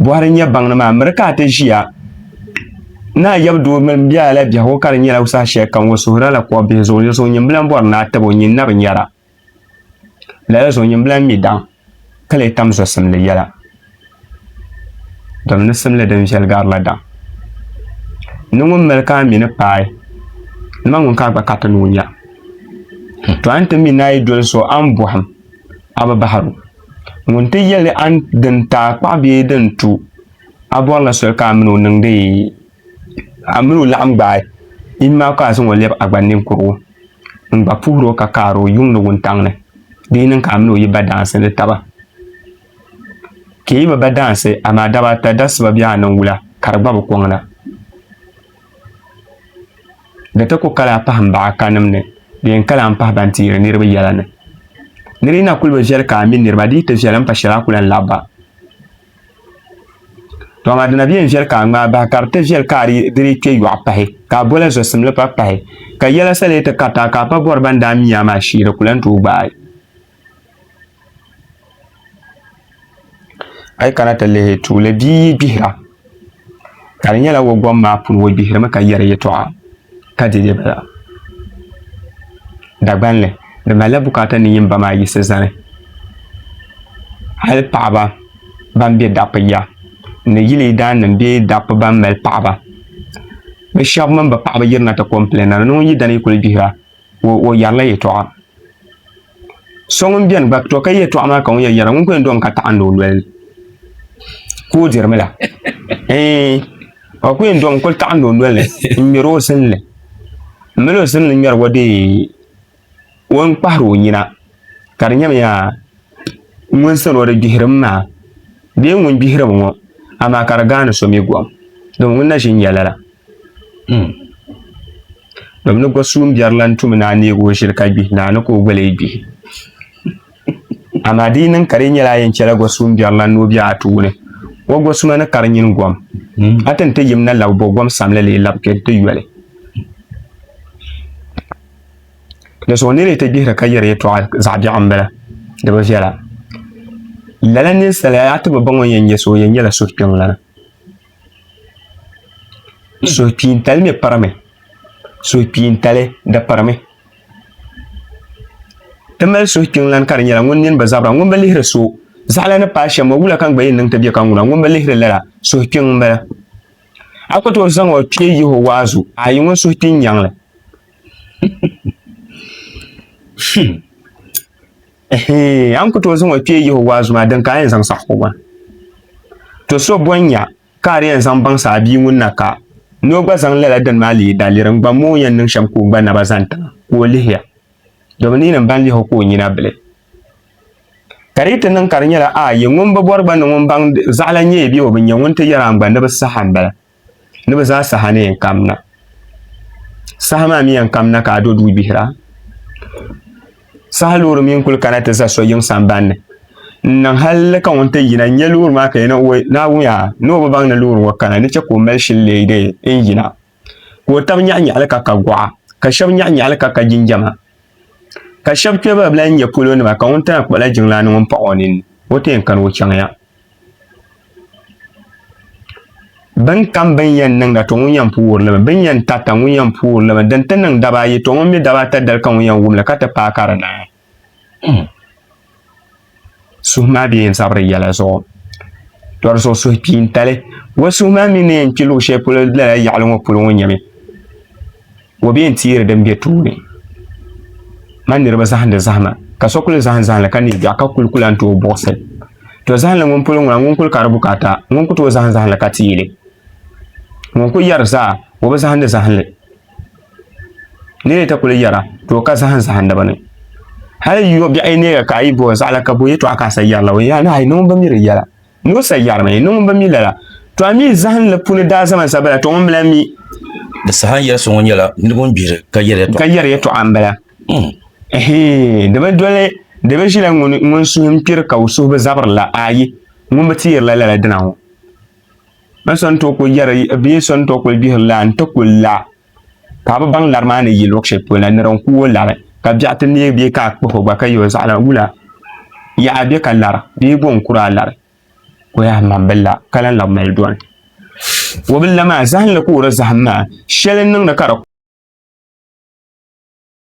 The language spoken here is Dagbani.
Bɔhiri n-nyɛ baŋdi maa, miri ka a ti ʒiya ni a yab doo mini bɛ a la biɛhigu ka di nyɛla saha shɛli kam o suhirila la kɔbu bihi zuɣu, dinzuɣu nyin bi lan bɔri ni a tib o, nyin na bi nyara. Lala zuɣu nyin bi lan mi daŋ ka lee tam zɔsimli yɛla, domi ni simli din viɛli garila daŋ. Ni ŋun mali ka a mi ni paai, nima ŋun ka a gba kariti ni o nya. To a ni ti mi ni a yi doli so a ni bɔhim, a bi bahir o. Ŋun ti yɛli a ni din taai kpaɣi bee din tu, a bɔrila soli ka a min o niŋdi a min o laɣim gbaai, yin maa ka a zaŋ o lɛbi a gba ninkurigu n-gba puhir o ka kaar o yuŋ ni wuntaŋ ni, di yi niŋ ka a min o yi ba daansi ni taba. Ka yi bi ba daansi, amaa daba ata dabisiba bee a niŋ wula ka di gba bi kɔŋ na. Di ti ku kali a pahi m baɣa kanim ni bee n kali a m-pahi ban teeri niriba yɛla ni. Nir yi na kul bi viɛli ka a mi niriba, di yi ti viɛli m-pa shɛli a ku lan labi ba. To amaa di na bi yɛn viɛli ka a ŋmaai bahi ka di ti viɛli ka a di di kpe yɔɣu pahi, ka a bola zɔsimli pa pahi, ka yɛla sa lee ti kariti a ka a pa bɔri ban daa mi a maa shee di ku lan tooi gbaai. A yi kana ti lihi tuuli bia yi gbihira ka di nyɛla o gom maa puuni o gbihirimi ka yɛri yɛltɔɣa ka dɛdɛ bala Dagbanli di malila bukaata ni yin ba maa yiɣisi zani hali paɣaba ban bɛ dabba ya ni yili daan nim bee dabba ban mali paɣaba bi shab mini bi paɣaba yirina ti kompileena ni ŋun yidana yi kuli gbihira o yɛrila yɛltɔɣa so ŋun biɛni gba to ka yɛltɔɣa maa ka ŋun yɛn yɛra ŋun ku yɛn domi ka taɣandi o noli ni ka o dirimi la o ku yɛn domi kuli taɣandi o noli ni n ŋmɛri o zinli n mali o zinli ŋmɛri o dee o ni kpahari o nyina ka di nyɛmi yaa ŋun sani o di gbihirimi maa bee ŋun gbihirimi ŋɔ amaa ka di gaani so mi gom domi ŋun na ʒi n nyɛ lala Domi ni gba suumbiɛri lan tumi ni a neeg o ʒili ka gbihi naa ni ka o gba lee gbihi. Amaa di yi niŋ ka di nyɛla a yɛn chɛla gba suumbiɛri lan ni o be a tooni, o gba suma ni kari nyini gom. A ti ni ti yim na labi bo gom samli lee labi kpe nti yoli. Di zuɣu nira yi ti gbihiri ka yɛri yɛtɔɣa zaɣ biɛɣu m-bala, di bi viɛla. Lala ninsala a ti bi baŋ o ni yɛn nyɛ so, o yɛn nyɛla suhukpeŋlana. Suhukpeentali mi pirimi suhukpeentali di pirimi ti mali suhukpeŋlana ka di nyɛla ŋun nini bi zabira ŋun bi lihiri so zaɣila ni paai shɛm o wula ka n gba yɛn niŋ ti bɛ ka ŋuna ŋun bi lihiri lala suhukpeŋ n bala a ku tooi zaŋ o kpee yihi o waazu ayi ŋun suhukpeŋ nyaŋli A ni ku tooi zaŋ o kpee yihi o waazu maa din ka a yɛn zaŋ saɣi o maa. To so bo n-nya ka a di yɛn zaŋ baŋsi a bia ŋun na ka ni o gba zaŋ lala dini maa leei daliri n-gba mi o ni yɛn niŋ shɛm ka o gba naba zani tiŋa ka o lihiya domi ni yinim ban lihi o ka o nyina bili. Ka di yi ti niŋ ka di nyɛla ayi ŋun bi bɔri gba ni ŋun baŋ zaɣila nyɛya bee o bi nya ŋun ti yɛri a n gba ni bi saha m-bala. Ni bɛ zaa saha ni yɛn kamna. Saha maa mi yɛn kamna ka a do duu gbihira. Saha loori mi n-kuli kana ti za so yiŋ sambani ni n-niŋ halli ka ŋun ti yina n-nya loori maa ka yɛn ni Naawuni yaa ni o bi baŋ ni loori ŋɔ kana ni chɛ ka o mali shili leei dee n-yina ka o taba nyaɣinyaɣili ka ka gɔɣa ka shɛba nyaɣinyaɣili ka ka jinjama ka shɛba kpe ba bi lahi nya polonima ka ŋun ti na kpuɣila jiŋlaa ni ŋun paɣi o nini o ti yɛn kani o chaŋya. Bin kam bin yɛn niŋda to ŋun yɛn puuri limi bin yɛn tarita ŋun yɛn puuri limi din ti niŋ daba ayi to ŋun mi daba ata dali ka ŋun yɛn wumli ka ti paai ka di naai suhu maa bɛ yɛn zabiri yɛla zuɣu to di zuɣu suhukpeentali o suhu maa mii ni yɛn kpi luɣu shɛli polo lala yaɣali ŋɔ polo ŋɔ nyɛmi O bee n-teeri din be tooni. Man niriba zahindi zahima, ka so kuli zahim zahimli ka neei biɛɣu ka kuli ku lan tooi buɣisi. To zahimli ŋun polo ŋuna ŋun kuli ka di bukaata, ŋun ku tooi zahim zahimli ka teei li. Ŋun kuli yɛri zaa, o bi zahindi zahimli. Nira yi ti kuli yɛra, to o ka zahim zahindiba ni. Hali yo biɛɣu yi neega ka a yi bo o zaɣila ka bo yɛtɔɣa ka a sa yɛrila o, yaa ni ayi ni ŋun bi mi di yɛla. Ni o sa yɛrimi, ni ŋun bi mi lala. To a mi zahinli puuni daa zama sa bala, to ŋun bi lan mi. Di saha n yɛli so ŋɔ nyɛla niriba ŋun gbihiri ka yɛri yɛtɔɣa. Ka yɛri yɛtɔɣa m-bala. Ɛhii, di bi doli, di bi ʒila ŋun ŋun suhu m-kpiri ka o suhu bi zabiri la, ayi, ŋun bi teerila lala dina ŋɔ. Bɛ so ni tooi kuli yɛri bee so ni tooi kuli gbihiri la n-ti kuli la. Ka a bi baŋ lari maa ni yi luɣ shɛli polo la ni din ku o lari, ka biɛɣu ti neei bee ka a kpuhi o gba ka yɛ o zaɣila wula? Yaha bɛ ka lari bee bo n-kuri a lari? Ka o yaa man bi la ka lan labi mali dɔni. O bi la maa, zahinli ka o di zahim maa, shɛli n-niŋdi ka di.